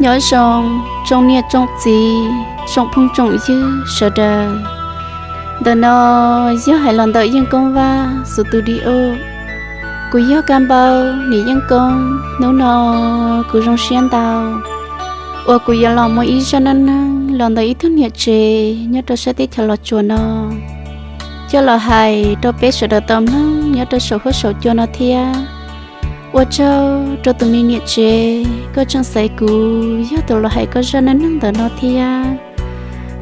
Nyob zoo tsoom niam tsoom txiv, tsoom phooj tsoom ywg sawv daws. Ntawm no yog hais los ntawm Yeej Koob Vaj Xus Tus Di O. Kuv yog Kab Npauj, niam Yeej Koob. Hnub no kuv zoo siab ntau uas kuv yuav los muaj ib zaj neej neeg los ntawm ib tug niam tsev nyob rau sab teb chaws Los Tsuas no coj los hais rau peb sawv daws tau mloog nyob rau saum huab saum cua no thiab. Ua tsaug rau tus me niam tsev koj tseem xaiv kuv yog tus los hais koj zaj neej neeg ntawm no thiab.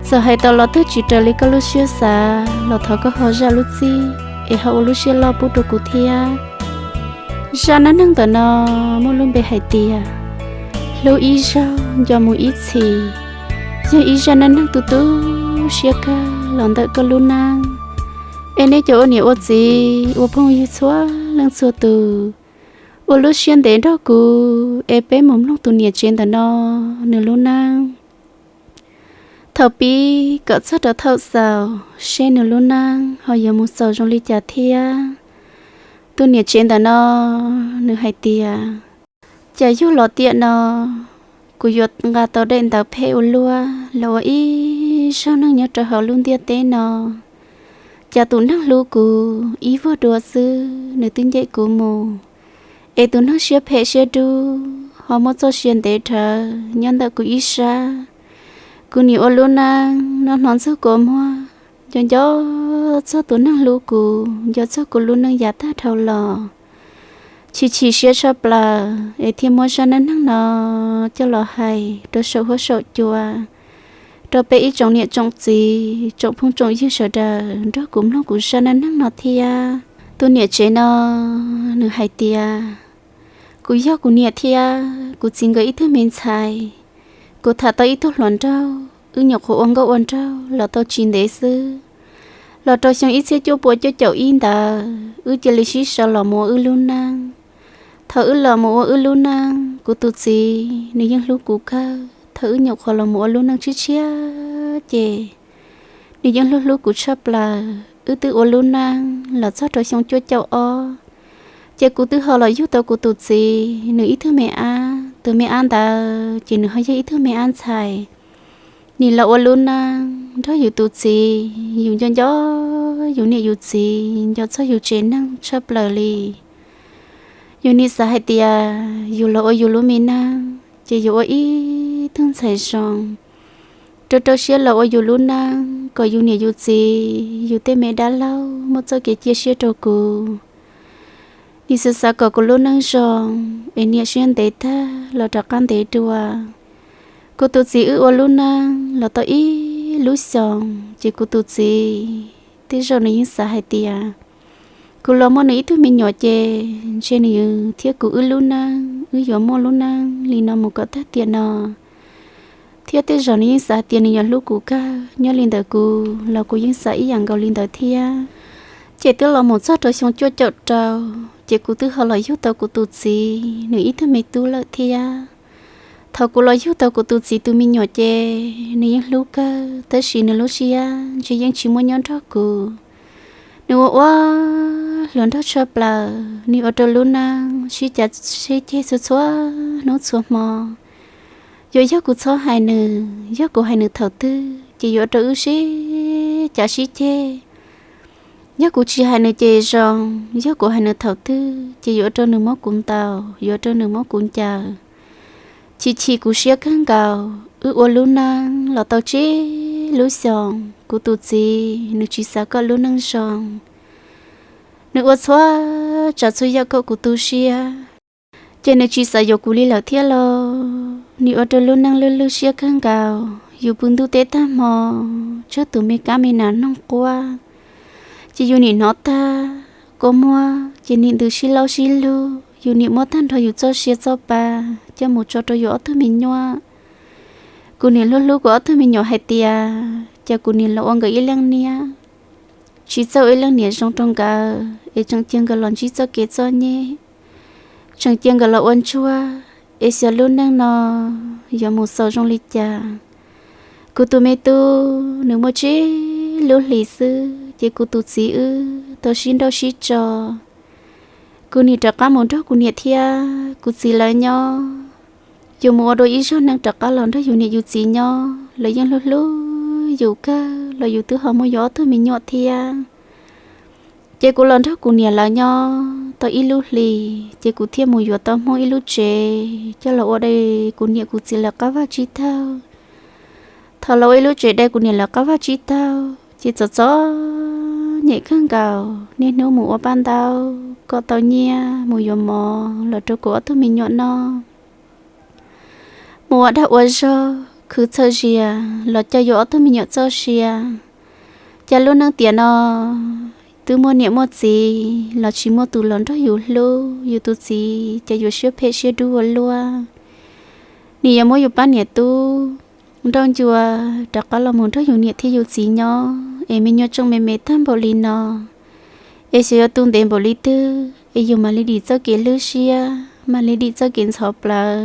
Txawm hais tau los twg tsis raws li koj lub siab xav los thov koj ho zam lub txim es ho ua lub siab loj pub rau kuv thiab. Zaj neej neeg ntawm no muaj lub npe hais tias hlub ib zaug nco mus ib txhis. Yog ib zaj neej neeg tu tu siab kawg los ntawm koj lub neej. Es nej cov ua niam ua txiv ua phooj ywg txhua leej txhua tus, ua lub siab ntev nrog kuv es peb mus mloog tus niam tsev ntawm no nws lub neej thaum pib kom txog rau thaum xaus seb nws lub neej ho yuav mus xaus zoo li cas thiab. Tus niam tsev ntawm no nws hais tias, cas yug los tiam no kuv yuav nqa tau daim ntawv phem ua luaj los ua ib zaug neeg nyob rau hauv lub ntiaj teb no. Cas tus neeg hlub kuv ib vuag dua xwb nws twb ncaim kuv mus, es tus neeg siab phem siab dub ho muaj txoj sia ntev dhawv nyob ntawm kuv ib sab. Kuv nim ua lub neej noj hnov ntxuag kua muag, nco nco txog tus neeg hlub kuv, nco txog kuv lub neej yav tag dhau los. Chim chim siab tshaj plaws es thiaj muab zaj neej neeg no coj los hais rau saum huab saum cua rau peb ib tsoom niam tsoom txiv tsoom phooj tsoom ywg sawv daws nrog kuv mloog kuv zaj neej neeg no thiab. Tus niam tsev no nws hais tias, kuv yog kuv niam thiab kuv txiv nkawd ib tug me ntxhais. Kuv tham tau ib tug hluas nraug, wb nyuam qhuav ua nkauj ua nraug los tau tsis ntev xwb, los rau xyoo ib txhiab cuaj pua cuaj caum ib ntawd wb cia li sib sau los mus ua wb lub neej. Thaum wb los mus ua wb lub neej, kuv tus txiv nws yeej hlub kuv kawg. Thaum wb nyuam qhuav los mus ua lub neej tshiab tshiab ces nws yeej hlub hlub kuv tshaj plaws. Wb twb ua lub neej los txog rau xyoo cuaj caum ob, ces kuv twb ho los yug tau kuv tus txiv nws ib tug me ab. Tus me ab ntawd ces nws ho yog ib tug me ab ntxhais. Nim los ua lub neej nrog yus tus txiv, yus nco nco yus niam yus txiv, nco txog yus tsev neeg tshaj plaws li. Yus nim xav hais tias yus los ua yus lub me neej ces yus ua ib tug ntxhais zoo, rau rau siab los ua yus lub neej kom yus niam yus txiv, yus tej me dab laug muaj txoj kev cia siab rau kuv. Nim xav xav kom kuv lub neej zoo es niam siab ntev tag los rov qab ntev dua. Kuv tus txiv wb ua lub neej los tau ib lub xyoos ces kuv tus txiv tej zaum nws yeej xav hais tias kuv los muaj nws ib tug me nyuam ces ntshe nws thiab kuv wb lub neej wb yuav muaj lub neej li no mus kom tag tiam no. Thiab tej zaum nws yeej xav hais tias nws yuav hlub kuv kawg, nyob li ntawd kuv los kuv yeej xav ib yam nkaus li ntawd thiab. Ces twb los mus txog rau xyoo cuaj caum rau, ces kuv twb ho los yug tau kuv tus txiv nws ib tug me tub lawm thiab. Thaum kuv los yug tau kuv tus txiv tus me nyuam ces nws yeej hlub kawg, tab sis nws lub siab ntshe yeej tsis muaj nyob nrog kuv. Nws ua ua hluas nraug tshaj plaws, nws ua rau lub neej sib cav sib ceg txhua txhua hnub txhua hmo. Yuav yog kuv txhob hais nws, yog kuv hais nws thaum twg ces yuav ua rau wb sib cav sib ceg. Yog kuv tsis hais nws ces zoo, yog kuv hais nws thaum twg ces yuav ua rau nws muab kuv ntaus, yuav ua rau nws muab kuv ncaws. Chim chim kuv siab kawg nkaus, wb ua lub neej los tau tsib lub xyoos, kuv tus txiv nws tsis xav kom lub neej zoo. Nws ua txhua tsav txhua yam kom kuv tu siab, ces nws tsis xav yuav kuv li lawm thiab los. Nws ua rau lub neej lwj lwj siab kawg nkaus, yus pw ntuj teb tag hmo, tshuav tus me kab me nas noog quaj, ces yus nim hnov tag kua muag ces nim ntws sib laub sib lug, yus nim muab tag nrho yus txoj sia txoj pa coj mus tso rau yus ob tug me nyuam. Kuv nim hlub hlub kuv ob tug me nyuam hais tias cas kuv nim los ua nkawd ib leej niam, tsis txawj ua ib leej niam zoo rau nkawd es tseem cia nkawd los ntsib txoj kev txom nyem, tseem cia nkawd los ua ntsuag, es xyov lub neej no yuav mus xaus zoo li cas. Kuv tus me tub nws muaj tsib lub hlis xwb ces kuv tus txiv wb tau sib nrauj sib tso. Kuv nim rov qab mus nrog kuv niam thiab kuv txiv lawv nyob. yus mus ua dua ib zaug neej rov qab los nrog yus niam yus txiv nyob, lawv yeej hlub hlub yus kawg los yus twb ho muaj yus ob tug me nyuam thiab. Ces kuv los nrog kuv niam lawv nyob tau ib lub hlis, ces kuv thiaj mus yuav tau Hmoob ib lub tsev coj los ua dai kuv niam kuv txiv lawv qab vaj tsib taug. Thaum los ua ib lub tsev dai kuv niam lawv qab vaj tsib taug, ces txom txom nyem kawg nkaus, niaj hnub mus ua paj ntaub kom tau nyiaj mus yuav mov los rau kuv ob tug me nyuam noj. Mus ua dag ua zog khwv txhawj zias los coj yus ob tug me nyuam txoj sia. Cas lub neej tiam no twb muaj niam muaj txiv los tsis muaj tus los nrog yus hlub, yus tus txiv ces yuav siab phem siab dub ua luaj. Nws yuav muab yus pab niam tub nrauj ncua rov qab los mus nrog yus niam thiab yus txiv nyob es me nyuam tseem me me tag npaum li no, es xyov yuav tu ntev npaum li twg es yus mam li dim txoj kev hlwb siab, mam li dim txoj kev ntxhov plawv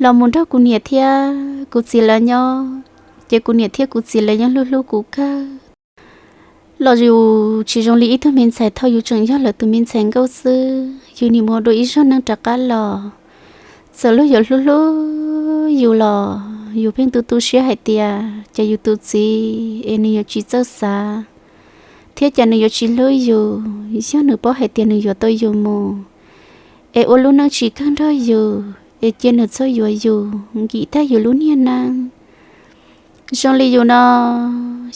los mus nrog kuv niam thiab kuv txiv lawv nyob. Ces kuv niam thiab kuv txiv lawv yeej hlub hlub kuv kawg los yus tsis zoo li ib tug me ntxhais thaum yus tseem yog lawv tus me ntxhais nkauj xwb, yus nim mus ua dua ib zaug neej rov qab los. Txawm luag yuav hlub hlub yus los yus pheej tu tu siab hais tias ces yus tus txiv es nws yuav tsis txawj xav, thiab cas nws yuav tsis hlub yus, yog nws paub hais tias nws yuav tau yus mus es ua lub neej tsis kawg nrog yus, es cia nws txhob yuav yus nkim tag yus lub niag neej. Zoo li yus no,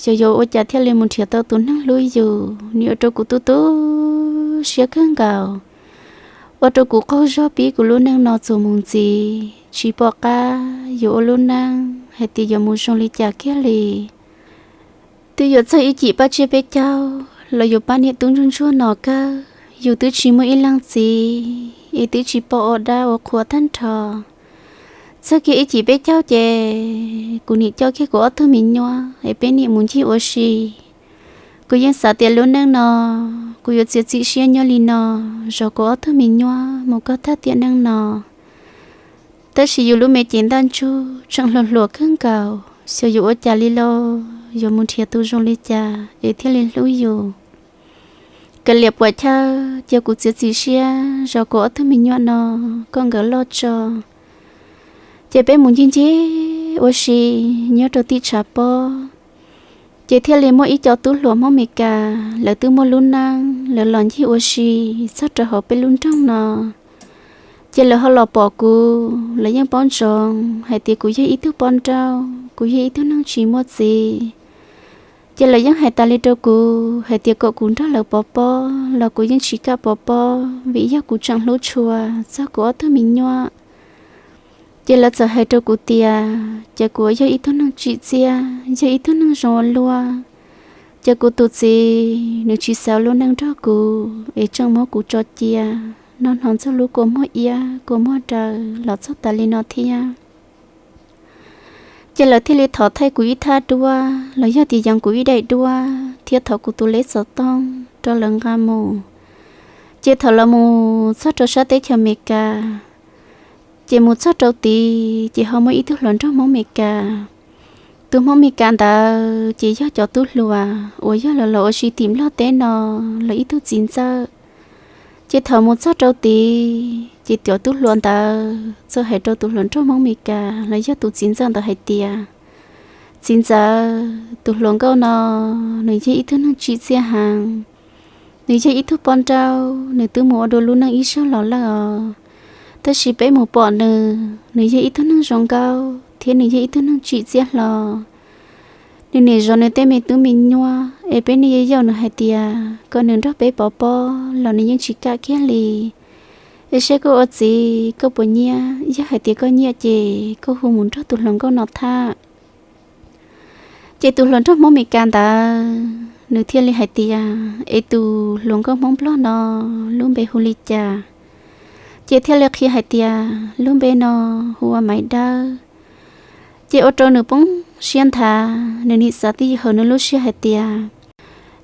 xyov yuav ua cas thiaj li mus nrhiav tau tus neeg hlub yus, nws ua rau kuv tu tu siab kawg nkaus, ua rau kuv qaug zog pib kuv lub neej no txuas mus ntxiv, tsis pom qab yuav ua lub neej hais tias yuav mus zoo li cas kiag li. Twb yuav txog ib cim paj tsiab peb caug los yus pab niam tub ntsuag ntsuag no kawg, yus twb tsis muaj ib leej txiv es twb tsis pom ua dab ua qhua tag nrho. Txog kiag ib cim peb caug ces kuv niam coj kiag kuv ob tug me nyuam es peb niam mus ncig ua si. Kuv yeej xav tias lub neej no kuv yuav txiav txim siab nyob li no zov kuv ob tug me nyuam mus kog tag tiam neej no. Tab sis yus lub me cev ntaj ntsug tseem hluas hluas kawg nkaus, xyov yuav ua cas li lauj, yuav mus nrhiav tus zoo li cas es thiaj li hlub yus. Kav liam puas chawj cia kuv txiav txim siab zov kuv ob tug me nyuam no kom nkawd loj tso. Ces peb mus ncig ncig ua si nyob rau tim tshav pob. Ces thiaj li muaj ib co tub hluas Hmoob Mes Kas, lawv twb muaj lub neej, lawv los ncig ua si txog rau hauv peb lub nroog no. Ces lawv ho los pom kuv, lawv yeej paub ntsoov hais tias kuv yog ib tug poj nrauj, kuv yog ib tug neeg tsis muaj txiv. Ces lawv yeej hais tas li rau kuv hais tias kom kuv nrog lawv pov pob los kuv yeej tsis kam pov pob vim yog kuv tseem hlub tshua txog kuv ob tug me nyuam. Ces lawv txawm hais rau kuv tias ces kuv yog ib tug neeg tsim txiaj, yog ib tug neeg zoo ua luaj. Ces kuv tus txiv nws tsis xav lub neej nrog kuv es tseem muab kuv tso cia, no hnov ntxog lub kua muag iab kua muag daw los txog tas li no thiab. Ces lawv thiaj li thov thaij kuv ib thaj duab los yog tias yees kuv ib daim duab thiab thov kuv tus leb xov tooj rau lawv nqa mus. Ces thaum lawv mus txog rau sab teb chaws Amelikas, ces mus txog rau tid ces ho muaj ib tug hluas nraug Hmoob Amelikas. Tus Hmoob Amelikas ntawd ces yog cov tub hluas uas yog lawv los ua si tim Nplog teb no lawv ib tug txiv ntxawm. Ces thaum mus txog rau tid ces cov tub hluas ntawd txawm hais rau tus hluas nraug Hmoob Amelikas los yog tus txiv ntxawm ntawd hais tias, txiv ntxawm, tus hluas nkauj no nws yog ib tug neeg tsim txiaj heev, nws yog ib tug poj nrauj, nws twb mus ua dua lub neej ib zaug los lawm os. Tab sis peb mus pom nws, nws yog ib tug neeg zoo nkauj thiab nws yog ib tug neeg tsim txiaj hlo. Nws nim zov nws tej me tub me nyuam es peb niaj yau yaum nws hais tias kom nws nrog peb pov pob los nws yeej tsis kam kiag li. Es seb koj ua txiv koj puas nyiam, yog hais tias koj nyiam ces koj hu mus nrog tus hluas nkauj no tham. Ces tus hluas nraug Hmoob Amelikas ntawd nws thiaj li hais tias, es tus hluas nkauj Hmoob Nplog no lub npe hu li cas? Ces thiaj li qhia hais tias lub npe no hu ua Maiv Dawb. Ces ua rau nws poob siab nthav, nws nim xav tij hawm nws lub siab hais tias,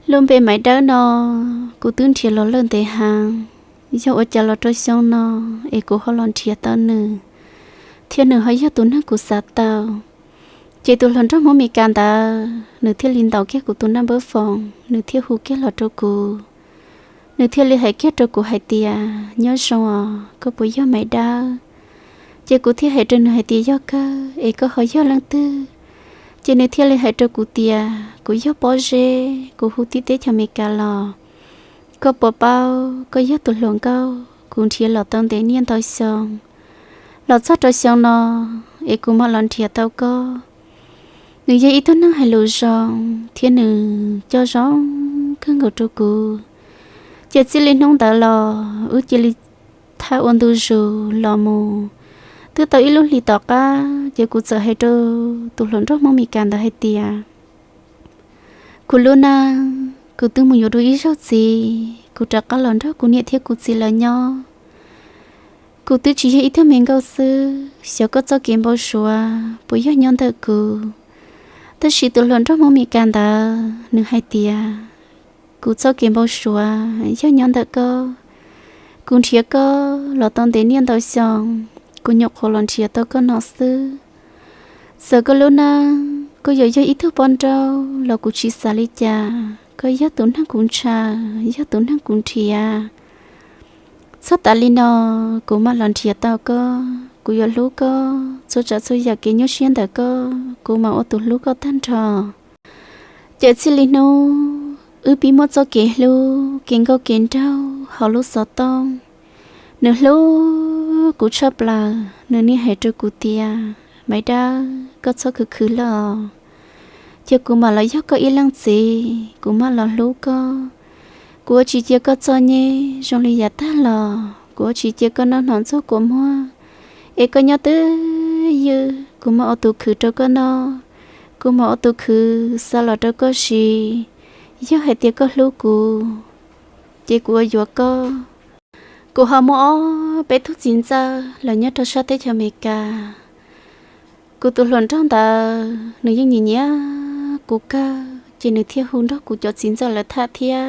lub npe Maiv Dawb no kuv twb nrhiav los lawm ntev heev, yog ua cas los rau xyoo no es kuv ho los nrhiav tau nws, thiab nws ho yog tus neeg kuv xav tau. Ces tus hluas nraug Hmoob Amelikas ntawd nws thiaj li ntaus kiag kuv tus naj npawb foos, nws thiaj hu kiag los rau kuv. Nws thiaj li hais kiag rau kuv hais tias, nyob zoo os, koj puas yog Maiv Dawb? Ces kuv thiaj hais rau nws hais tias, Yog kawg es koj ho yog leej twg? Ces nws thiaj li hais rau kuv tias, Kuv yog Pob Zeb, kuv hu tim teb chaws Amelikas los. Koj puas paub koj yog tus hluas nkauj kuv nrhiav los tau ntev niaj ntau xyoo, los txog rau xyoo no es kuv mam los nrhiav tau koj. Nws yog ib tug neeg hais lus zoo thiab nws coj zoo kawg nkaus rau kuv. Ces txij li hnub ntawd los wb cia li thaj ua ntu zus los mus. Twb tau ib lub hlis tom qab ces kuv txawm hais rau tus hluas nraug Hmoob Amelikas ntawd hais tias, Kuv lub neej, kuv twb mus yuav dua ib zaug txiv, kuv rov qab los nrog kuv niam thiab kuv txiv lawv nyob. Kuv twb tsis yog ib tug me nkauj xwb, xyov koj txoj kev npau suav puas yog nyob ntawm kuv. Tab sis tus hluas nraug Hmoob Amelikas ntawd nws hais tias, Kuv txoj kev npau suav yog nyob ntawm koj. Kuv nrhiav koj los tau ntev niaj ntau xyoo, kuv nyuam qhuav los nrhiav tau koj no xwb. Txawm koj lub neej koj yuav yog ib tug poj nrauj los kuv tsis xav li cas, koj yog tus neeg kuv ntshaw, yog tus neeg kuv nrhiav. Txog tas li no kuv mam los nrhiav tau koj, kuv yuav hlub koj, txhua tsav txhua yam kev nyuaj siab ntawm koj kuv mam ua tus hlub koj tag nrho. Ces txij li hnub wb pib muaj txoj kev hlub kev nkauj kev nraug hauv lub xov tooj, nws hlub kuv tshaj plaws, nws niaj hais rau kuv tias, Maiv Dawb, koj txhob khwv khwv lawm os. Cia kuv mam los yog koj ib leej txiv, kuv mam los hlub koj. Kuv yuav tsis cia koj txom nyem zoo li yav tag los, kuv yuav tsis cia koj noj hnov ntxuag kua muag, es koj nyob twj ywm kuv mam ua tus khwv rau koj noj, kuv mam ua tus khwv xa los rau koj siv. Yog hais tias koj hlub kuv, ces kuv yuav yuav koj. Kuv ho muaj ob peb tug txiv ntxawm los nyob rau sab teb chaws Amelikas. Kuv tus hluas nraug ntawd nws yeej nyiam nyiam kuv kawg, ces nws thiaj hu nrog kuv cov txiv ntxawm lawv tham thiab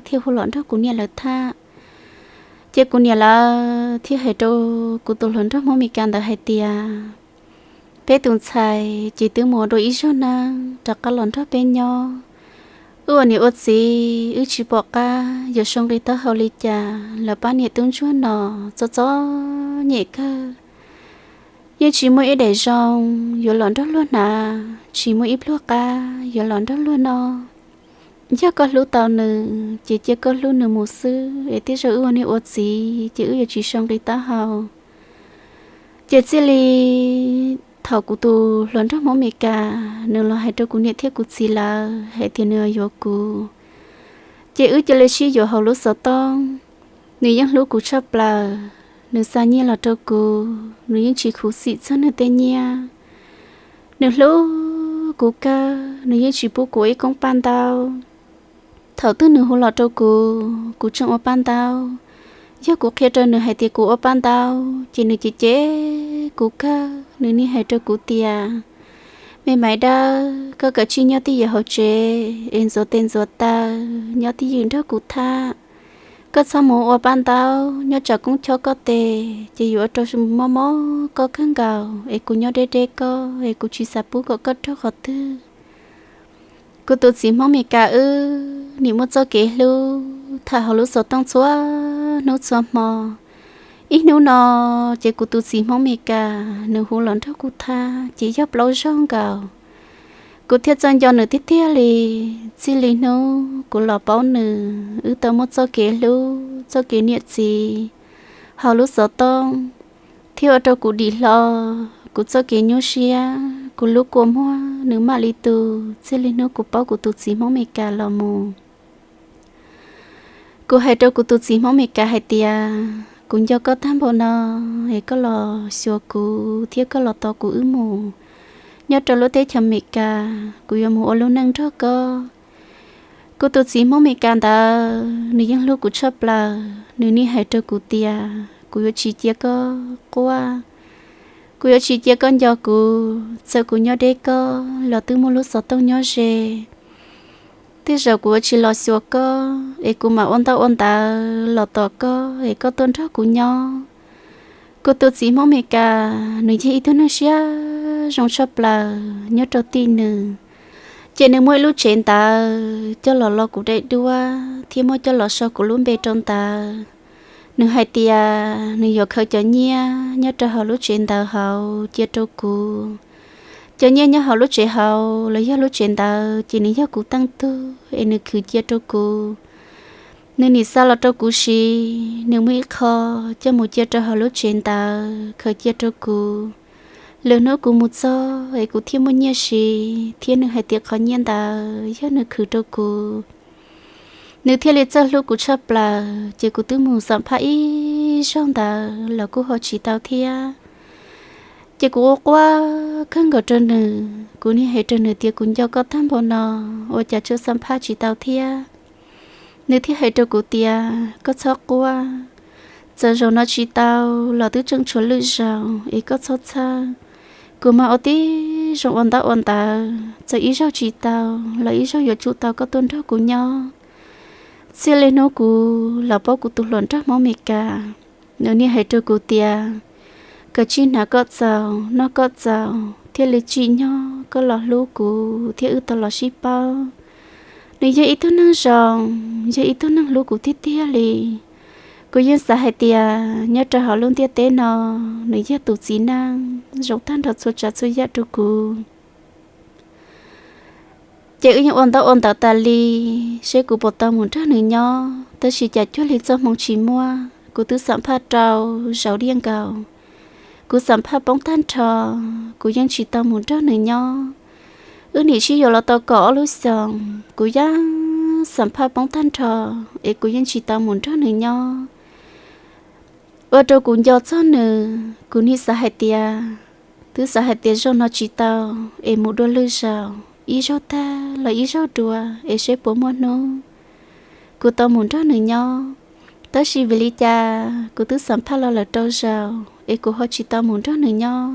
thiaj hu los nrog kuv niam lawv tham. Ces kuv niam lawv thiaj hais rau kuv tus hluas nraug Hmoob Amelikas ntawd hais tias, Peb tus ntxhais ces twb mus ua dua ib zaug neej rov qab los nrog peb nyob. Wb ua niam ua txiv wb tsis pom qab yuav sau nqi taub hau li cas, lawv pab niam tub ntsuag no txom txom nyem kawg. Yeej tsis muaj ib daim zoo yuav los nrog luag hnav, tsis muaj ib pluag qab yuav los nrog luag noj. Yog koj hlub tau nws ces cia koj hlub nws mus xwb, es tej zaum wb ua niam ua txiv ces wb yuav tsis sau nqi taub hau. Ces txij li thaum kuv tus hluas nraug Hmoob Amelikas nws los hais rau kuv niam thiab kuv txiv lawv hais tias nws yuav kuv, ces wb cia li sib yuav hauv lub xov tooj. Nws yeej hlub kuv tshaj plaws, nws xa nyiaj los rau kuv, nws yeej tsis khuv xim txog nws tej nyiaj. Nws hlub kuv kawg, nws yeej tsis pub kuv ua ib koob paj ntaub. Thaum twg nws hu los rau kuv, kuv tseem ua paj ntaub. Yog kuv qhia rau nws hais tias kuv ua paj ntaub, ces nws cem cem kuv kawg, nws niaj hais rau kuv tias, Me Maiv Dawb, koj kav tsij nyob twj ywm hauv tsev es ntxuav tes ntxuav taw, nyob twj ywm nrog kuv tham. Koj txhob mus ua paj ntaub, nyob tsam koob chob koj tes ces yuav ua rau mob mob koj kawg nkaus, es kuv nyob deb deb koj, es kuv tsis xav pub kom koj raug qhov twg. Kuv tus txiv Hmoob Meskas wb nim muaj txoj kev hlub tham hauv lub xov tooj txhua hnub txhua hmo. Ib hnub no ces kuv tus txiv Hmoob Meskas nws hu los nrog kuv tham ces yog plaub zaug nkaus. Kuv thiaj txawj nco nws tiag tiag li. Txij li hnub kuv los paub nws, wb tau muaj txoj kev hlub, txoj kev niam txiv hauv lub xov tooj, thiab ua rau kuv dim hlo kuv txoj kev nyuaj siab, kuv lub kua muag nws mam li tu. Txij li hnub kuv paub kuv tus txiv Hmoob Meskas los mus, kuv hais rau kuv tus txiv Hmoob Meskas hais tias, kuv nco koj tag npaum no, es koj los xyuas kuv thiab koj los tos kuv wb mus nyob rau lub teb chaws Meskas, kuv yuav mus ua lub neej nrog koj. Kuv tus txiv Hmoob Meskas ntawd nws yeej hlub kuv tshaj plaws, nws niaj hais rau kuv tias, kuv yuav tsis cia koj quaj, kuv yuav tsis cia koj nco kuv, txawm kuv nyob deb koj los twb muaj lub xov tooj nyob ze. Tej zaum kuv yuav tsis los xyuas koj, es kuv mam ua ntaub ua ntawv los tos koj, es koj tuaj nrog kuv nyob. Kuv tus txiv Hmoob Meskas nws yog ib tug neeg siab zoo tshaj plaws nyob rau tim nws, ces nws muaj ib lub tsev ntawv coj los lo kuv daim duab thiab muab coj los sau kuv lub npe rau ntawd. Nws hais tias nws yuav khaws cov nyiaj nyob rau hauv lub tsev ntawd hauv cia rau kuv. Cov nyiaj nyob hauv lub tsev hauv los yog lub tsev ntawd ces nws yog kuv teej tug es nws khwv cia rau kuv. Nws nim xa los rau kuv siv, nws muaj ib qho coj mus cia rau hauv lub tsev ntawd khaws cia rau kuv. Lwm hnub kuv mus txog es kuv thiaj muaj nyiaj siv, thiab nws hais tias qhov nyiaj ntawd yog nws khwv rau kuv. Nws thiaj li txawj hlub kuv tshaj plaws, ces kuv twb mus xam phaj ib zaug ntawd los kuj ho tsis tau thiab. Ces kuv ua quaj kawg nkaus rau nws, kuv niaj hais rau nws tias kuv nco koj tag npaum no, ua cas tseem xam phaj tsis tau thiab. Nws thiaj hais rau kuv tias koj txhob quaj, txawm zaum no tsis tau los twb tseem tshuav lwm zaus es koj txhob txhawj. Kuv mam ua tib zoo ua ntaub ua ntawv, txawm ib zaug tsis tau los ib zaug yuav tsum tau koj tuaj nrog kuv nyob. Txij li hnub kuv los paub kuv tus hluas nraug Hmoob Mes Kas, nws niaj hais rau kuv tias kom tsij hnav kom txaus noj kom txaus thiaj li tsim nyog koj los hlub kuv thiab wb tau los sib paub. Nws yog ib tug neeg zoo, yog ib tug neeg hlub kuv tiag tiag li. Kuv yeej xav hais tias nyob rau hauv lub ntiaj teb no, nws yog tus txiv neej zoo tag nrho txhua tsav txhua yam rau kuv. Ces wb yeej ua ntaub ua ntawv tas li, seb kuv puas tau mus nrog nws nyob, tab sis cas cuag li txoj hmoo tsis muaj, kuv twb xam phaj rau zaus diaj nkaus. Kuv xam phaj poob tag nrho, kuv yeej tsis tau mus nrog nws nyob. Wb nim sib yuav los tau kaum ob lub xyoos, kuv yeej xam phaj poob tag nrho, es kuv yeej tsis tau mus nrog nws nyob. Ua rau kuv nco txog nws, kuv nim xav hais tias, twb xav hais tias zaum no tsis tau, es mus dua lwm zaus, ib zaug tag los ib zaug dua, es seb puas muaj hnub kuv tau mus nrog nws nyob. Tab sis vim li cas kuv twb xam phaj los lawm rau zaus, es kuv ho tsis tau mus nrog nws nyob.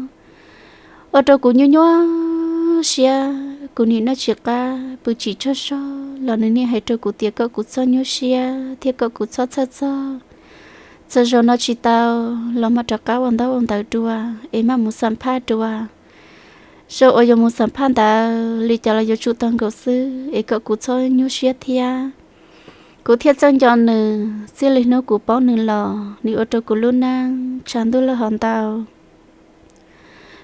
Ua rau kuv nyuaj nyuaj siab, kuv nim noj tsis qab pw tsis tsaug zog los nws niaj hais rau kuv tias kom kuv txhob nyuaj siab thiab kom kuv txhob txhawj txog. Txawm zaum no tsis tau los mam rov qab ua ntaub ua ntawv dua, es mam mus xam phaj dua. Zaum uas yuav mus xam phaj ntawd li cas los yuav tsum tau nkaus xwb, es kom kuv txhob nyuaj siab thiab. Kuv thiaj txawj nco nws, txij li hnub kuv paub nws los, nws ua rau kuv lub neej tshav ntuj loj hauv ntau.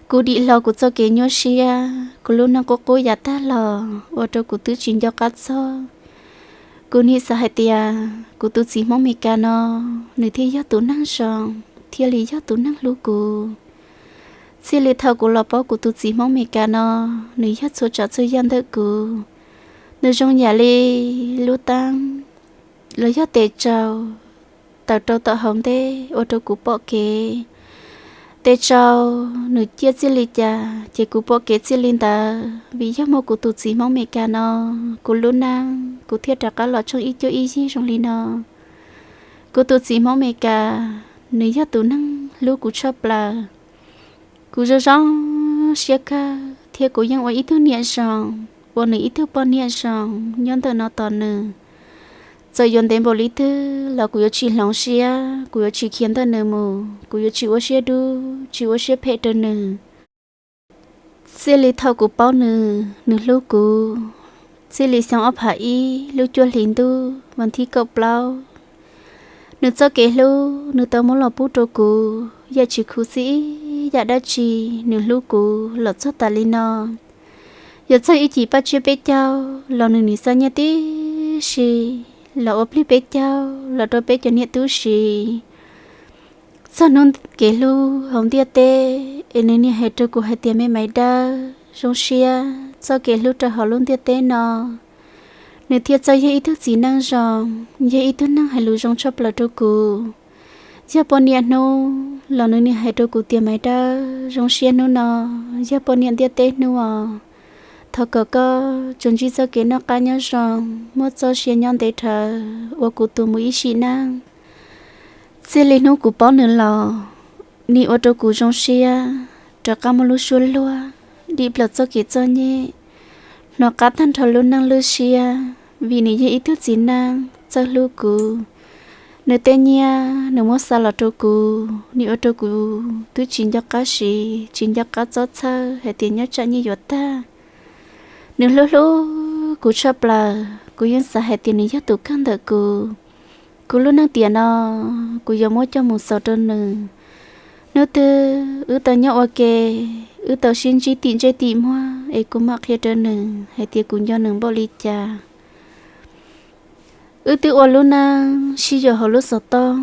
Kuv dim hlo kuv txoj kev nyuaj siab, kuv lub neej qub qub yav tag los ua rau kuv twb tsis nco qab txog. Kuv nim xav hais tias kuv tus txiv Hmoob Mes Kas no, nws thiaj yog tus neeg zoo, thiaj li yog tus neeg hlub kuv. Txij li thaum kuv los paub kuv tus txiv Hmoob Mes Kas no, nws yog txhua tsav txhua yam ntawm kuv. Nws zoo yam li lub teeb los yog tes tsau tawm rau tom hauv ntej ua rau kuv pom kev. Tes tsau nws ciaj txij li cas ces kuv pom kev txij li ntawd, vim yog muaj kuv tus txiv Hmoob Mes Kas no, kuv lub neej kuv thiaj rov qab los tsheej ib cuab ib yig zoo li no. Kuv tus txiv Hmoob Mes Kas, nws yog tus neeg hlub kuv tshaj plaws. Kuv zoo zoo siab kawg thiab kuv yeej ua ib tug niam zoo, ua nws ib tug poj niam zoo nyob ntawm no tos nws. Txawm yuav ntev npaum li twg los kuv yuav tsis hloov siab, kuv yuav tsis khiav ntawm nws mus, kuv yuav tsis ua siab dub, tsis ua siab phem rau nws. Txij li thaum kuv paub nws, nws hlub kuv, txij li xyoo ob phav ib lub cuaj hlis ntuj vas thib kaum plaub, nws txoj kev hlub nws tau muab los pub rau kuv, yam tsis khuv xim ib yam dab tsi, nws hlub kuv los txog tas li no. Yuav txog ib cim paj tsiab peb caug los nws nim xa nyiaj tib si los ua plig peb caug los rau peb cov niam tub si. Txog hnub kev hlub hauv ntiaj teb es nws niaj hais rau kuv hais tias me Maiv Dawb, zoo siab txoj kev hlub rau hauv lub ntiaj teb no. Nws thiaj txawj yog ib tug txiv neej zoo, yog ib tug neeg hais lus zoo tshaj plaws rau kuv. Yog poj niam hnub los nws niaj hais rau kuv tias Maiv Dawb, zoo siab hnub no yog poj niam ntiaj teb hnub os. Thov kom koj tsuas ntsib txoj kev noj qab nyob zoo, muaj txoj sia nyob ntev dhawv ua kuv tus muam ib sim neej. Txij li hnub kuv paub nws los, nws ua rau kuv zoo siab, rov qab muaj lub suab luag, dim plaws txoj kev txom nyem, hnov qab tag nrho lub neej lub siab, vim nws yog ib tug txiv neej txawj hlub kuv. Nws tej nyiaj nws muab xa los rau kuv, nws ua rau kuv twb tsis nco qab siv, tsis nco qab txob txhawj hais tias nyob tsam nyiaj yuav tag. Nws hlub hlub kuv tshaj plaws, kuv yeej xav hais tias nws yog tus kawg ntawm kuv. Kuv lub neej tiam no kuv yuav muab coj mus xaus rau nws. Hnub twg wb tau nyob ua ke, wb tau sib ntsib tim ntsej tim muag es kuv mam qhia rau nws hais tias kuv nco nws npaum li cas. Wb twb ua lub neej sib yuav hauv lub xov tooj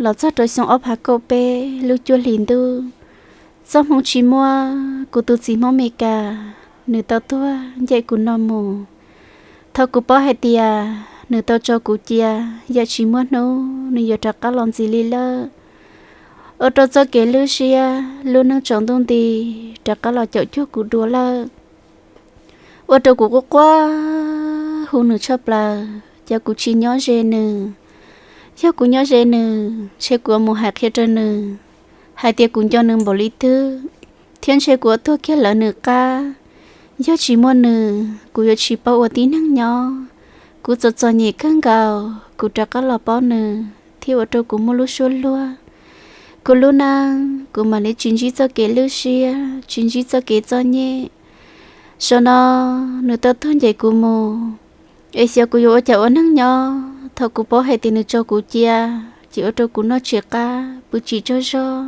los txog rau xyoo ob phav kaum peb lub cuaj hlis ntuj. Txoj hmoo tsis muaj, kuv tus txiv Hmoob Mes Kas nws tau tuag ncaim kuv no mus. Thaum kuv paub hais tias nws tau tso kuv cia, yam tsis muaj hnub nws yuav rov qab los ntxiv li lawm. Ua rau txoj kev lwj siab lub neej tsaus ntuj nti rov qab los caum cuag kuv dua lawm. Ua rau kuv quaj quaj hu nws tshaj plaws, ces kuv tsis nyob ze nws. Yog kuv nyob ze nws, ntshe kuv yuav mus hais qhia rau nws hais tias kuv nco nws npaum li twg, thiab ntshe kuv yuav tuag kiag lawv nws qab. Yog tsis muaj nws, kuv yuav tsis paub ua tib neeg nyob. Kuv txom txom nyem kawg nkaus, kuv rov qab los paub nws thiaj ua rau kuv muaj lub suab luag. Kuv lub neej kuv mam li tsis ntsib txoj kev lwj siab, tsis ntsib txoj kev txom nyem. Zaum no nws tau tuag ncaim kuv mus, es xyov kuv yuav ua cas ua neej nyob. Thaum kuv paub hais tias nws tso kuv cia, ces ua rau kuv noj tsis qab pw tsis tsaug zog.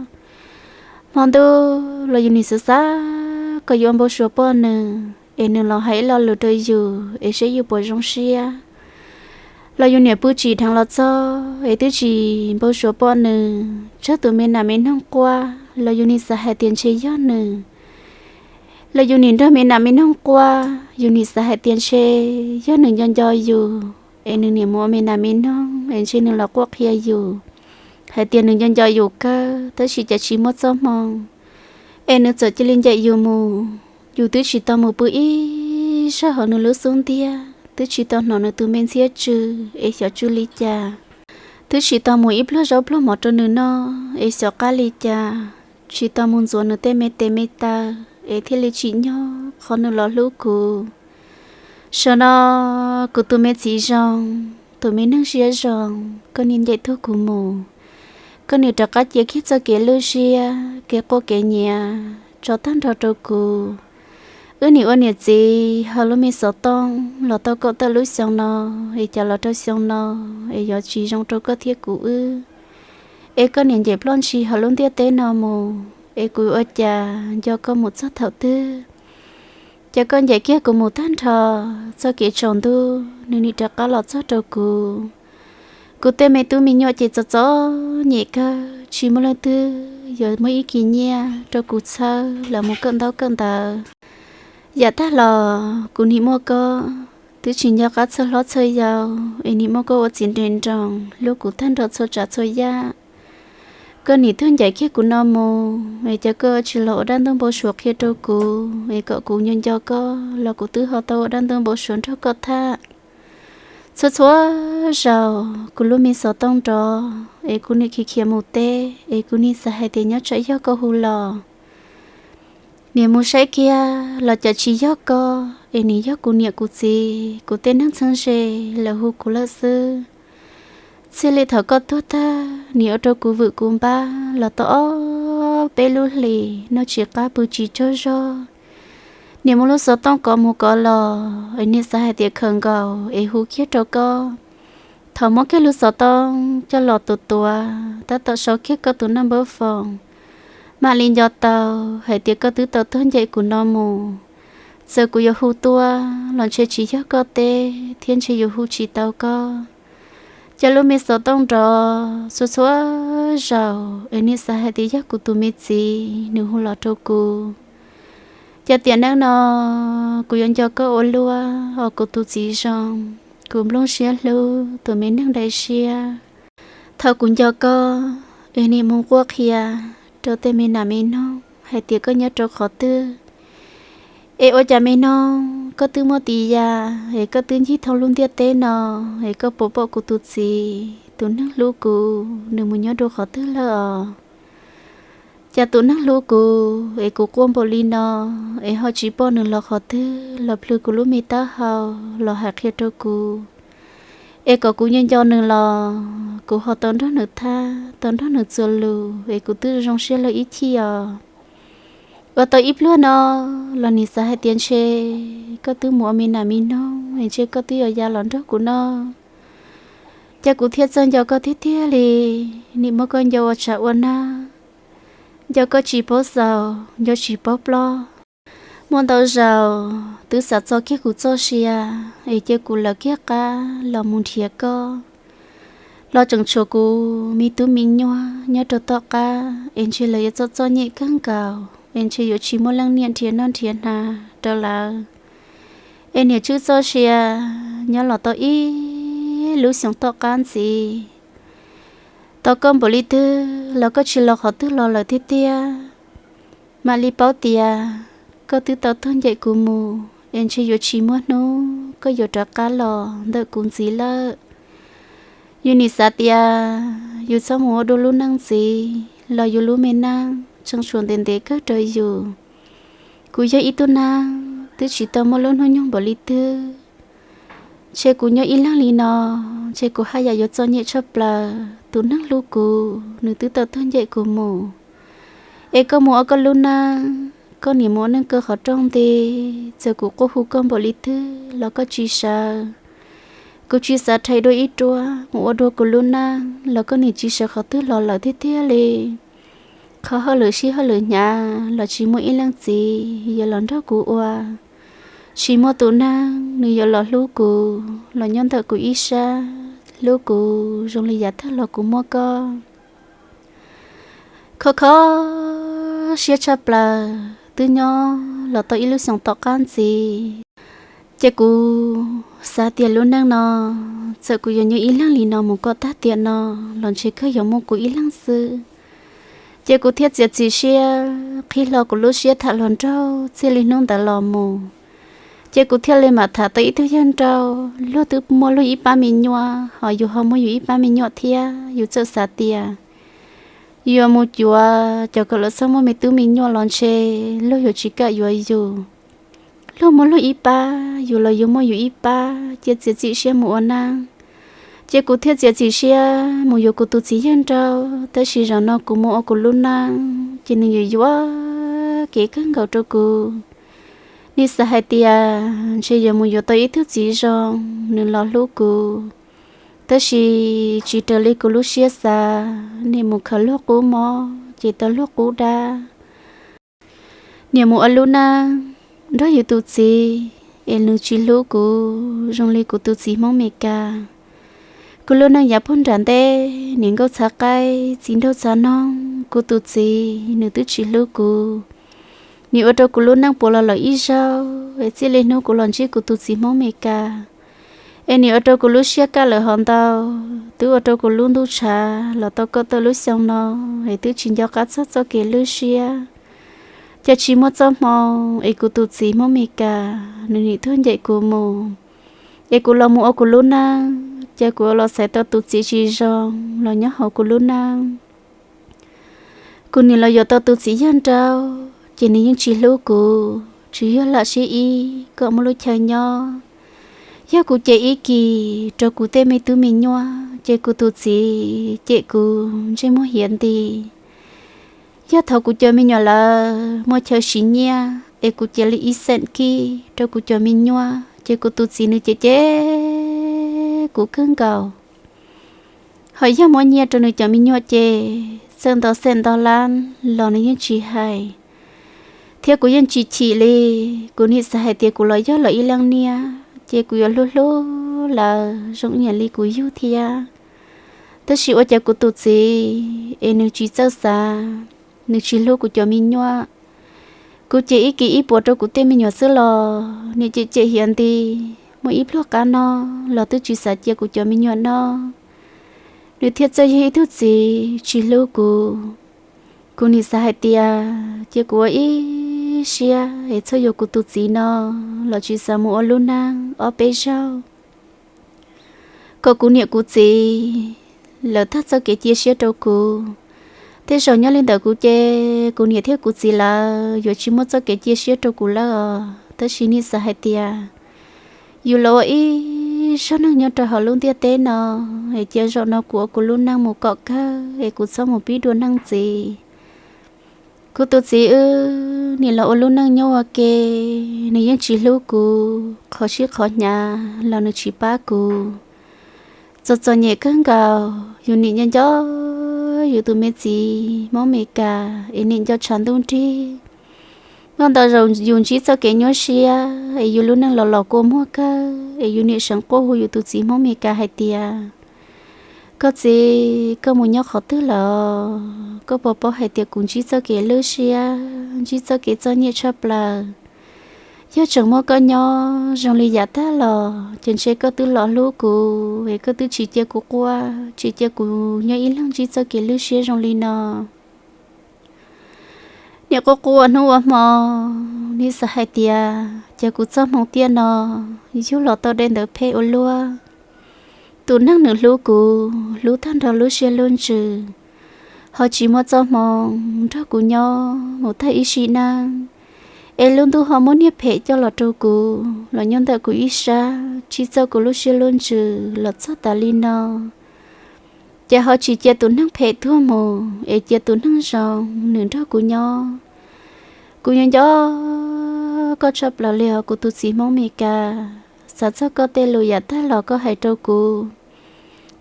Hmo ntuj los yus nim xav xav kom yuav ua npau suav pom nws, es nws los hais ib lo lus rau yus es seb yus puas zoo siab. Los yus niam pw tsis dheev los txog es twb tsis npau suav pom nws. Tsawg tus me nas me noog quaj los yus nim xav hais tias ntshe yog nws. Los yus nim nrog me nas me noog quaj, yus nim xav hais tias ntshe yog nws nco nco yus, es nws niam mus ua me nas me noog es ntshe nws los quaj qhia yus hais tias nws nco nco yus kawg, tab sis cas tsis muaj txoj hmoo, es nws txawm cia li ncaim yus mus. Yus twb tsis tau mus pw ib zaug hauv nws lub xub ntiag, twb tsis tau hnov nws tus me ntxhiab tsw es xyov tsw li cas, twb tsis tau mus ib pluag zaub pluag mov rau nws noj es xyov qab li cas, tsis tau mus ntxuav nws tej me tes me taw es thiaj li tsim nyog qhov nws los hlub kuv. Zaum no kuv tus me txiv zoo, tus me neeg siab zoo, koj niam ncaim tuag kuv mus, koj niam rov qab cia kiag txoj kev lwj siab, kev quaj kev nyiav tso tag nrho rau kuv. Wb nim ua niam txiv hauv lub me xov tooj los tau kaum tawm lub xyoo no, es cas los rau xyoo no es yuav tsis zoo rau koj thiab kuv wb. Es koj niam ncaim ploj ntshis hauv lub ntiaj teb no mus, es kuv ua cas nco koj mus txog thaum twg. Ces koj ncaim kiag kuv mus tag nrho, txoj kev tsaus ntuj nws nim rov qab los txog rau kuv. Kuv tej me tub me nyuam ces txom txom nyem kawg, tsis muaj leej twg yuav muaj ib kis nyiaj rau kuv txhawb los mus kawm ntaub kawm ntawv. Yam tag los kuv nim muaj koj, twb tsis nco qab txhawj hlob txhawj yau, es nim muaj koj ua txiv nres nroos hlub kuv tag nrho txhua tsav txhua yam. Koj nim tuag ncaim kiag kuv no mus, es cas koj tsis los ua dab ntub npau suav qhia rau kuv, es kom kuv nco nco koj los kuv twb ho tau ua dab ntub npau suav nrog koj tham. Txhua txhua zaus kuv lub me xov tooj nrov, es kuv nim khiav khiav mus teb, es kuv nim xav hais tias nyob tsam yog koj hu los. Nim mus saib kiag los cas tsis yog koj, es nim yog kuv niam kuv txiv, kuv tej neeg txheeb ze lawv hu kuv lawm xwb. Txij li thaum koj tuag tag, nim ua rau kuv vwm kuv npab los tau ob peb lub hlis noj tsis qab pw tsis tsaug zog. Nim muaj lub xov tooj kov mus kov los, es nim xav hais tias khaws nkaus es hu kiag rau koj. Thaum muab kiag lub xov tooj coj los tuav tuav, tab tom sau kiag koj tus naj npawb foos, mam li nco tau hais tias koj twb tau tuag ncaim kuv no mus. Txawm kuv yuav hu tuaj los ntshe tsis yog koj teb, thiab ntshe yuav hu tsis tau koj. Ces lub me xov tooj nrov txhua txhua zaus, es nim xav hais tias yog kuv tus me txiv nws hu los rau kuv. Ces tiam neej no kuv yuav nco koj ua luaj os kuv tus txiv zoo, kuv nplooj siab hlub tus me neeg daim siab. Thaum kuv nco koj, es nim mus quaj qhia rau tej me nas me noog hais tias koj nyob rau qhov twg, es ua cas me noog koj twb muaj tis yas, es koj twb ncig thoob lub ntiaj teb no, es koj puas pom kuv tus txiv tus neeg hlub kuv nws mus nyob dua qhov twg lawm os? Cas tus neeg hlub kuv es kuv quaj npaum li no, es ho tsis pom nws los qhov twg los plhws kuv lub me taub hau los hais qhia rau kuv, es kom kuv nco nco nws los kuv ho tau nrog nws thab, tau nrog nws txuas lus, es kuv twb zoo siab lawm ib chim os. Ua tau ib pluag no los nim xav hais tias ntshe koj twb mus ua me nas me noog, es ntshe koj twb yuav ya los nrog kuv noj. Ces kuv thiaj txawj nco koj tiag tiag li, nim muab koj nco ua tshav ua nag, nco koj tsis paub xaus, nco tsis paub plob. Muaj ntau zaus twb xav txo kiag kuv txoj sia, es cia kuv lawv kiag qab los mus nrhiav koj, los tseem tshuav kuv me tub me nyuam nyob rau tom qab, es ntshe lawv yuav txom txom nyem kawg nkaus, es ntshe yuav tsis muaj leej niam nrhiav noj nrhiav hnav rau lawv. Es niam tswj txoj sia nyob los tau ib lub xyoos tom qab ntxiv, tos koj npaum li twg los koj tsis los qhov twg los lawm tiag tiag. Mam li paub tias koj twb tau tuag ncaim kuv mus, es ntshe yuav tsis muaj hnub koj yuav rov qab los ntawm kuv ntxiv lawm. Yus nim xav tias yus txhob mus ua dua lub neej ntxiv los yus lub me neej tseem tshuav ntev ntev kawg rau yus. Kuv yog ib tug neeg twb tsis tau muaj lub hnub nyoog npaum li twg, ntshe kuv nyob ib leeg li no, ntshe kuv haj yam yuav txom nyem tshaj plaws. Tus neeg hlub kuv nws twb tau tuag ncaim kuv mus, es koj mus ua koj lub neej, koj niam mus ua neej kawg qhov rooj nti. Txawm kuv quaj hu koj npaum li twg los koj tsis sawv. Kuv tsis xav rhais dua ib ruab mus ua dua kuv lub neej los koj niam tsis sawv qhov twg los lawm tiag tiag li. Qhov hauj lwm sib hauj lwm hnyav los tsis muaj ib leej txiv yuav los nrog kuv ua, tsis muaj tus neeg nws yuav los hlub kuv los nyob ntawm kuv ib sab, hlub kuv zoo li yav tag los kuv muaj koj. Kho kho siab tshaj plaws twb nyob los tau ib lub xyoos tom qab ntxiv. Ces kuv xav tias lub neej no, txawm kuv yuav nyob ib leeg li no mus kom tag tiam no los ntshe kawg yuav muaj kuv ib leeg xwb. Ces kuv thiaj txiav txim siab qhib hlo kuv lub siab tham hluas nraug txij li hnub ntawd los mus. Ces kuv thiaj li mam tham tau ib tug yawg nraug, luag twb muaj luag ib pab me nyuam, ho yus ho muaj yus ib pab me nyuam thiab. Yus txawm xav tias yuav mus cuav cov kom lawv txhob muaj me tub me nyuam los ntshe luag yuav tsis kam yuav yus. Luag muaj luag ib pab, yus los yus muaj yus ib pab, cia txiav txim siab mus ua neej. Ces kuv thiaj txiav txim siab mus yuav kuv tus txiv yawg nraug, tab sis zaum no kuv mus ua kuv lub neej ces nws yuav yuam kev kawg nkaus rau kuv. Nws xav hais tias ntshe yuav mus yuav tau ib tug txiv zoo, nws los hlub kuv, tab sis tsis raws li kuv lub siab xav. Nws mus khaws luag qub mob ces tau luag qub dab. Nws mus ua lub neej nrog yus tus txiv, es nws tsis hlub kuv zoo li kuv tus txiv Hmoob Meskas. Kuv lub neej yav puag nram ntej, niam nkauj txhav qaib txiv nraug txhav noog, kuv tus txiv nws twb tsis hlub kuv. Nws ua rau kuv lub neej puas los lawm ib zaug, es txij li hnub kuv los ntsib kuv tus txiv Hmoob Meskas, es nws ua rau kuv lub siab kaj lawm hov ntau. Twb ua rau kuv lub ntuj tshav los tau kaum tawm lub xyoo no, es twb tsis nco qab txog txoj kev lwj siab. Ces tsis muaj txoj hmoo, es kuv tus txiv Hmoob Meskas nws nim tuag ncaim kuv mus, es kuv los mus ua kuv lub neej, ces kuv los xaiv tau tus txiv tsis zoo los nyob hauv kuv lub neej. Kuv nim los yuav tau tus txiv yawg nraug, ces nws yeej tsis hlub kuv, tsuas yog lam sib ib kom muaj lub chaw nyob. Yog kuv cem ib kis rau kuv tej me tub me nyuam, ces kuv tus txiv cem kuv ntsej muag hiav nti. Yog thaum kuv cov me nyuam lawv muaj chaw siv nyiaj, es kuv cia li ib xeem kib rau kuv cov me nyuam, ces kuv tus txiv nws cem cem kuv kawg nkaus. Ho yog muab nyiaj rau nws cov me nyuam ces txawm ntau xeem ntau lab los nws yeej tsis hais, thiab kuv yeej tsis chim li. Kuv nim xav hais tias kuv los yog lawv ib leej niam, ces kuv yuav hlub hlub lawv zoo ib yam li kuv yug thiab. Tab sis ua cas kuv tus txiv es nws tsis txawj xav, nws tsis hlub kuv cov me nyuam. Kuv cem ib kis ib puas rau kuv tej me nyuam xwb los nws cem cem hiav nti, muaj ib pluag qab no los twb tsis xav cia kuv cov me nyuam noj. Nws thiaj txawj yog ib tug txiv tsis hlub kuv. Kuv nim xav hais tias cia kuv ua ib siab es txhob yuav kuv tus txiv no, los tsis xav mus ua lub neej ob peb zaug, kom kuv niam kuv txiv lawv tag txoj kev cia siab rau kuv. Tej zaum nyob li ntawm kuv ces kuv niam thiab kuv txiv lawv yuav tsis muaj txoj kev cia siab rau kuv lawm os. Tab sis nim xav hais tias yus los ua ib zog neeg nyob rau hauv lub ntiaj teb no, es cia zaum no kuv ua kuv lub neej mus kom kawg es kuv txhob mus pib dua neeg ntxiv. Kuv tus txiv wb nim los ua lub neej nyob ua ke, nws yeej tsis hlub kuv, qhov sib qhov hnyav los nws tsis pab kuv. Txom txom nyem kawg nkaus, yus nim nco nco yus tus me txiv Hmoob Mes Kas es nim nco tshav ntuj nrig. Muaj ntau zaus yus ntsib txoj kev nyuaj siab es yus lub neej los los kua muag kawg es yus nim seev quaj hu yus tus txiv Hmoob Mes Kas hais tias, koj txiv, koj mus nyob qhov twg lawm? Koj puas paub hais tias kuv ntsib txoj kev lwj siab, ntsib txoj kev txom nyem tshaj plaws. Yog tseem muaj koj nyob zoo li yav tag los ces ntshe koj twb los hlub kuv es koj twb tsis cia kuv quaj, tsis cia kuv nyob ib leeg ntsib txoj kev lwj siab zoo li no. Nim quaj quaj ua hnub ua hmo, nim xav hais tias ces kuv txoj hmoo tiaj no yug los tau dai ntawv phem ua luaj. Tus neeg nws hlub kuv, hlub tag nrho lub siab lub ntsws, ho tsis muaj txoj hmoo nrog kuv nyob mus tag ib sim neej. Es lub ntuj ho muab niag phem coj los rau kuv, los nyob ntawm kuv ib sab, tsim txom kuv lub siab lub ntsws los txog tas li no. Ces ho tsis cia tus neeg phem tuag mus, es cia tus neeg zoo nws nrog kuv nyob. Kuv yuav nco koj tshaj plaws li os kuv tus txiv Hmoob Mes Kas. Xav txog koj tej lus yav tag los koj hais rau kuv,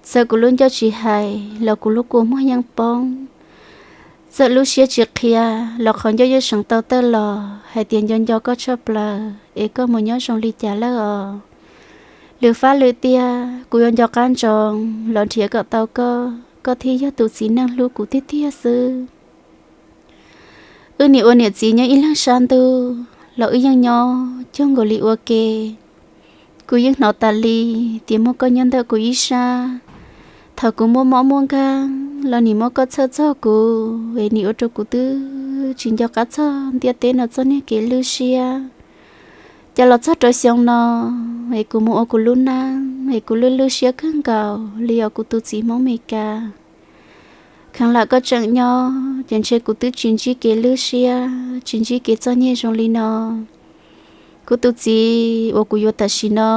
txawm kuv lub ncauj tsis hais los kuv lub kua muag yeej poob. Txawm lub siab tsis qhia los qhov ncauj yeej seev tau tawm los hais tias nco nco koj tshaj plaws es koj mus nyob zoo li cas lawm os. Lwm fab lwm tiag kuv yuav nco qab ntsoov los nrhiav kom tau koj, koj thiaj yog tus txiv neej hlub kuv tiag tiag xwb. Wb nim ua niam txiv nyob ib leeg sab ntuj los wb yeej nyob cuag nkaus li ua ke. Kuv yeej hnov tas li tias muaj koj nyob ntawm kuv ib sab. Thaum kuv muaj mob muaj nkeeg los nim muab koj txhawj txog kuv es nim ua rau kuv twb tsis nco qab txog ntiaj teb no txoj niag kev lwj siab. Ces los txog rau xyoo no es kuv mus ua kuv lub neej es kuv lwj lwj siab kawg nkaus li os kuv tus txiv Hmoob Mes Kas. Kheev lam koj tseem nyob ces ntshe kuv twb tsis ntsib kev lwj siab, tsis ntsib kev txom nyem zoo li no. Kuv tus txiv uas kuv yuav tam sim no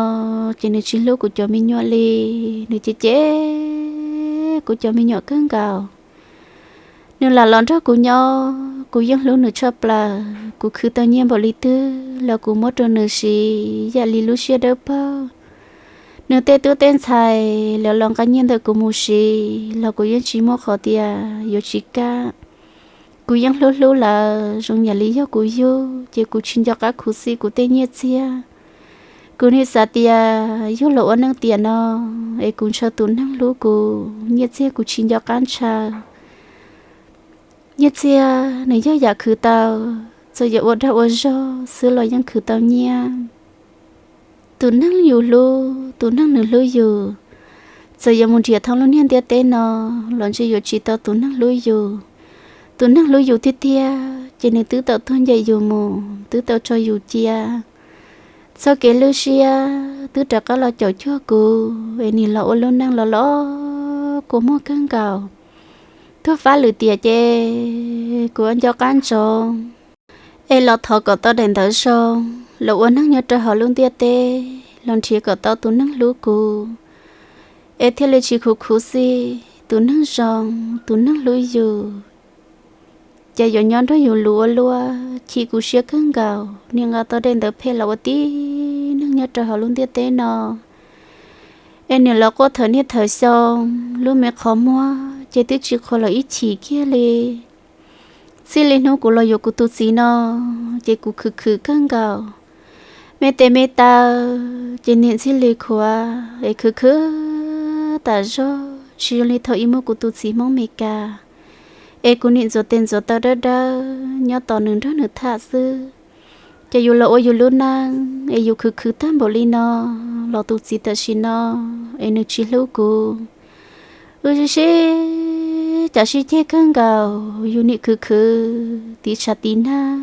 ces nws tsis hlub kuv cov me nyuam li, nws cem cem kuv cov me nyuam kawg nkaus. Nws lam los nrog kuv nyob, kuv yeej hlub nws tshaj plaws, kuv khwv tau nyiaj npaum li twg los kuv muab rau nws siv yam li lub siab dawb paug. Nws tej tub tej ntxhais lawv los nqa nyiaj ntawm kuv mus siv los kuv yeej tsis muaj qhov tias yuav tsis kam. Kuv yeej hlub hlub lawv zoo yam li yog kuv yug, ces kuv tsis nco qab khuv xim kuv tej nyiaj txiag. Kuv nim xav tias yug los ua neej tiam no es kuv ntshaw tus neeg hlub kuv, nyiaj txiag kuv tsis nco qab ntshaw. Nyiaj txiag nws yog yam khwv tau, txawm yuav ua dag ua zog xwb los yeej khwv tau nyiaj. Tus neeg yus hlub, tus neeg nws hlub yus, txawm yuav mus nrhiav thoob lub niag ntiaj teb no los ntshe yuav tsis tau tus neeg hlub yus. Tus neeg hlub yus tiag tiag ces nws twb tau tuag ncaim yus mus, twb tau tso yus cia. Txoj kev lwj siab twb rov qab los caum cuag kuv es nim los ua lub neej los los kua muag kawg nkaus. Tuag fab lwm tiam ces kuv ua nco qab ntsoov es los thov kom tau daim ntawv zoo, los ua neeg nyob rau hauv lub ntiaj teb, los nrhiav kom tau tus neeg hlub kuv, es thiaj li tsis khuv khuv xim, tus neeg zoo, tus neeg hlub yus. Ces yuav nyob nrog yus lus ua luaj, chim kuv siab kawg nkaus, nim nqa tau daim ntawv phem los ua tib neeg nyob rau hauv lub ntiaj teb no. Es nim los quaj thawm niaj thawm xyoo, lub me qhov muag ces twb tsis qhuav los ib chim kiag li. Txij li hnub kuv los yuav kuv tus txiv no, ces kuv khwv khwv kawg nkaus. Me tes me taw ces nim txij li khuav es khwv khwv tas zog tsis zoo li thaum ub muaj kuv tus txiv Hmoob Mes Kas. Es kuv nim ntxuav tes ntxuav taw dawb dawb nyob tos nws nrog nws tham xwb. Ces yus los ua yus lub neej es yus khwv khwv tag npaum li no, los tus txiv tam sim no es nws tsis hlub kuv. Wb sib sib cav sib ceg kawg nkaus, yus nim khwv khwv tiv tshav tiv nag.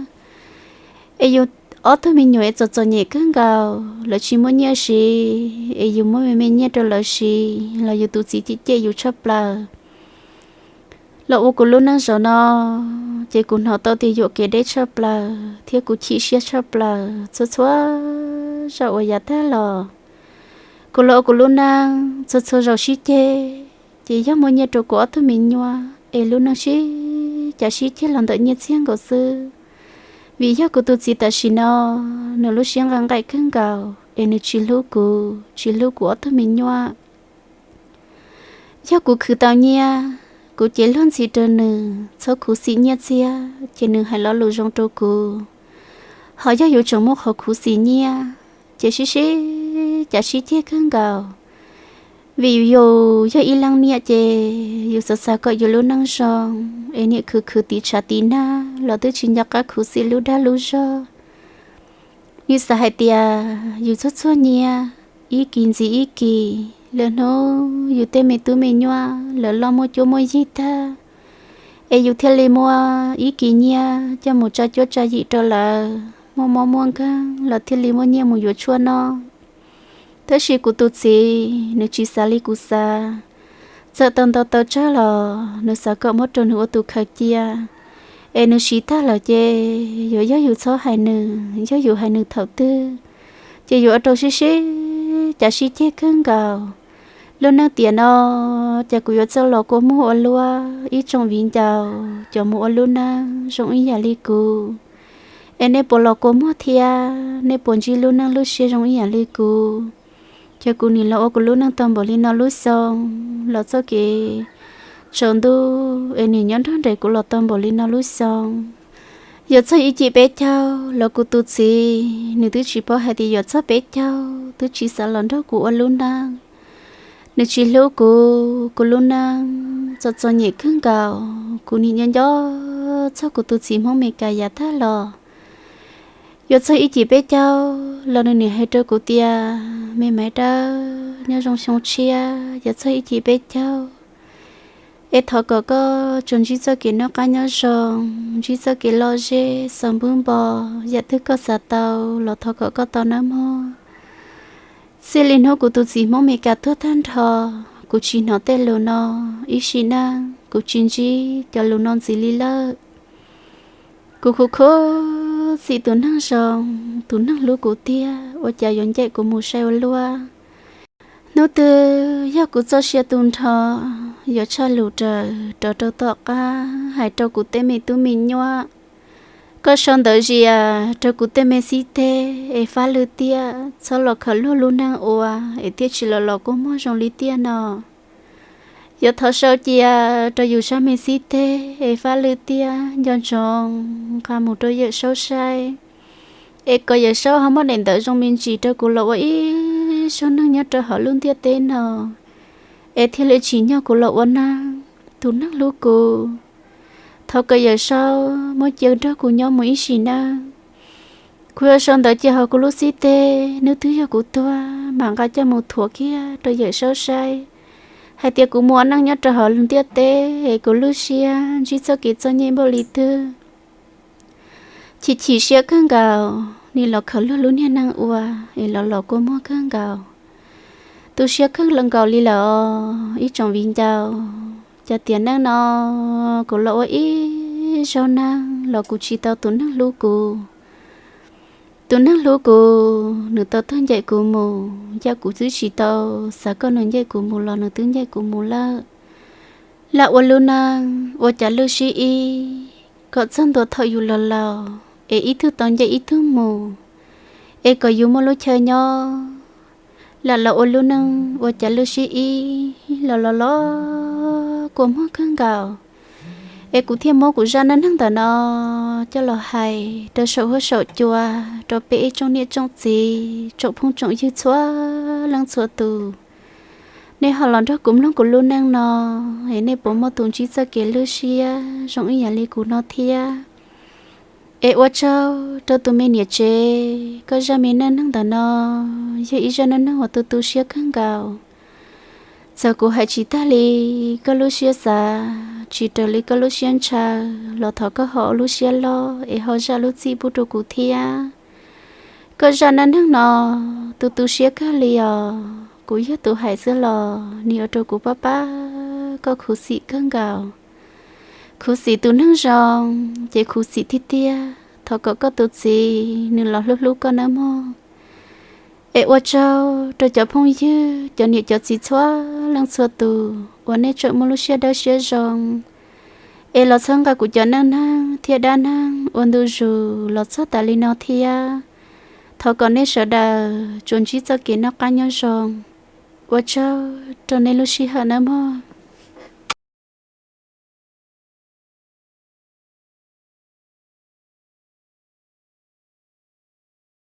Es yus ob tug me nyuam es txom txom nyem kawg nkaus, lawv tsis muaj nyiaj siv, es yus muab me me nyiaj rau lawv siv los yus tus txiv cem cem yus tshaj plaws. Los ua kuv lub neej zaum no, ces kuv hnov tau tias yuam kev deb tshaj plaws thiab kuv chim siab tshaj plaws txhua txhua zaus uas yav tag los. Kuv los ua kuv lub neej txhua txhua zaus sib ceg, ces yog muaj nyiaj rau kuv ob tug me nyuam es lub neej sib cav sib ceg los ntawm nyiaj txiag nkaus xwb. Vim yog kuv tus txiv tam sim no, nws lub siab nqaim nqaim kawg nkaus es nws tsis hlub kuv, tsis hlub kuv ob tug me nyuam. Yog kuv khwv tau nyiaj, kuv ces luag ntxhi rau nws txhob khuv xim nyiaj txiag, ces nws hais lo lus zoo rau kuv. Ho yog yus tseem muaj qhov khuv xim nyiaj, ces sib sib cav sib ceg kawg nkaus. Vim yus yog ib leej niam ces yus xav xav kom yus lub neej zoo, es niam khwv khwv tiv tshav tiv nag los twb tsis nco qab khuv xim lub dag lub zog. Yus xav hais tias yus txhua txhua nyiaj, ib kis ntxiv ib kis, lwm hnub yus tej me tub me nyuam lawv loj muaj cuab muaj yig tag, es yus thiaj li muaj ib kis nyiaj coj mus tsa cuab tsa yim rau lawv, muaj mob muaj nkeeg los thiaj li muaj nyiaj mus yuav tshuaj noj. Tab sis kuv tus txiv nws tsis xav li kuv xav. Txawm tau ntau tau tsawg los nws xav kom muab rau nws ua tus khaws cia, es nws siv tag lawm ces yuav yog yus txhob hais nws, yog yus hais nws thaum twg ces yuav ua rau sib sib cav sib ceg kawg nkaus. Lub neej tiam no ces kuv yuav txawj los kua muag ua luaj, ib tsoom viv ncaus cov mus ua lub neej zoo ib yam li kuv, es nej puas los kua muag thiab nej puas ntsib lub neej lub siab zoo ib yam li kuv. Ces kuv nim los ua kuv lub neej tau npaum li no lub xyoo, los txoj kev tsaus ntuj es nim nyob nrog nraim kuv los tau npaum li no lub xyoo. Yuav txog ib cim peb caug los kuv tus txiv nws twb tsis paub hais tias yuav txog peb caug, twb tsis xav los nrog kuv ua lub neej. Nws tsis hlub kuv, kuv lub neej txom txom nyem kawg nkaus, kuv nim nco nco txog kuv tus txiv Hmoob Meskas yav tag los. Yuav txog ib cim peb caug los nws nim hais rau kuv tias, me Maiv Dawb, nyob zoo xyoo tshiab, yuav txog ib cim peb caug, es thov kom koj tsuas ntsib txoj kev noj qab nyob zoo, ntsib txoj kev lom zem xaus npub npo, yam twg koj xav tau los thov kom koj tau nawb mog. Txij li hnub kuv tus txiv Hmoob Meskas tuag tag nrho, kuv tsis hnov tej lus no, ib sim neej kuv tsis ntsib cov lus no ntxiv li lawm. Kuv khuv khuv xim tus neeg zoo, tus neeg hlub kuv tiag, ua cas yuav ncaim kuv mus sai ua luaj. Hnub twg yog kuv txoj sia tu nrho, yuav tshaj lus raws rov rau tom qab hais rau kuv tej me tub me nyuam. Koj sau ntawv zias rau kuv tej me xib teg es fab lwg tiaj, txhob los khaws luag lub neej ua es thiaj tsis los los kua muag zoo li tiaj no. Yuav thov sau cia rau yus sab me xib teg es fab lwg tiaj nco ntsoov nqa mus rau Yawm Saub saib, es kom Yawm Saub ho muab daim ntawv zoo me ntsis rau kuv los ua ib zaug neeg nyob rau hauv lub ntiaj teb no, es thiaj li tsim nyog kuv los ua neeg. Tus neeg hlub kuv, thov kom Yawm Saub muab cia nrog kuv nyob mus ib sim neej. Kuv yuav sau ntawv cia hauv kuv lub xib teg, hnub twg yog kuv tuag mam nqa coj mus thuav kiag rau Yawm Saub saib hais tias kuv mus ua neej nyob rau hauv ntiaj teb es kuv lub siab ntsib txoj kev txom nyem npaum li twg. Chim chim siab kawg nkaus, nim los khaws luag lub niag neej ua es los los kua muag kawg nkaus. Tu siab kawg nkaus li lawm os ib tsoom viv ncaus. Cas tiam neej no kuv los ua ib zaug neeg los kuv tsis tau tus neeg hlub kuv. Tus neeg hlub kuv nws tau tuag ncaim kuv mus, yam kuv twb tsis tau xav kom nws ncaim kuv mus los nws twb ncaim kuv mus lawm. Lam ua lub neej ua cas lwj sib ib, kom txog ntua thaum yus los laus es ib tug tau ncaim ib tug mus, es kom yus muaj lub chaw nyob. Lam los ua lub neej ua cas lwj sib ib los los los kua muag kawg nkaus. Es kuv thiaj muab kuv zaj neej neeg ntawm no coj los hais rau saum huab saum cua rau peb ib tsoom niam tsoom txiv tsoom phooj tsoom ywg txhua leej txhua tus. Nej ho los nrog kuv mloog kuv lub neej no, es nej puas muaj tus ntsib txoj kev lwj siab zoo ib yam li kuv no thiab? Es ua tsaug rau tus me niam tsev, koj zaj me neej neeg ntawm no yog ib zaj neej neeg uas tu tu siab kawg nkaus. Txawm kuv hais tsis tag li koj lub siab xav, tsis raws li koj lub siab ntshaw los thov koj ho ua lub siab loj es ho zam lub txim pub rau kuv thiab. Koj zaj neej neeg no tu tu siab kawg li os. Kuv yog tus hais xwb los nws ua rau kuv pab pab koj khuv xim kawg nkaus. Khuv xim tus neeg zoo ces khuv xim tiag tiag. Thov kom koj tus txiv nws los hlub hlub koj nawb mog. Es ua tsaug rau cov phooj ywg, cov niam cov txiv txhua leej txhua tus uas nej tseem muaj lub siab dawb siab zoo, es los txhawb nqa kuv cov neej neeg thiab dab neeg ua ntu zus los txog tas li no thiab. Thov kom nej sawv daws tsuas ntsib txoj kev noj qab nyob zoo. Ua tsaug rau nej lub sij hawm nawb mog.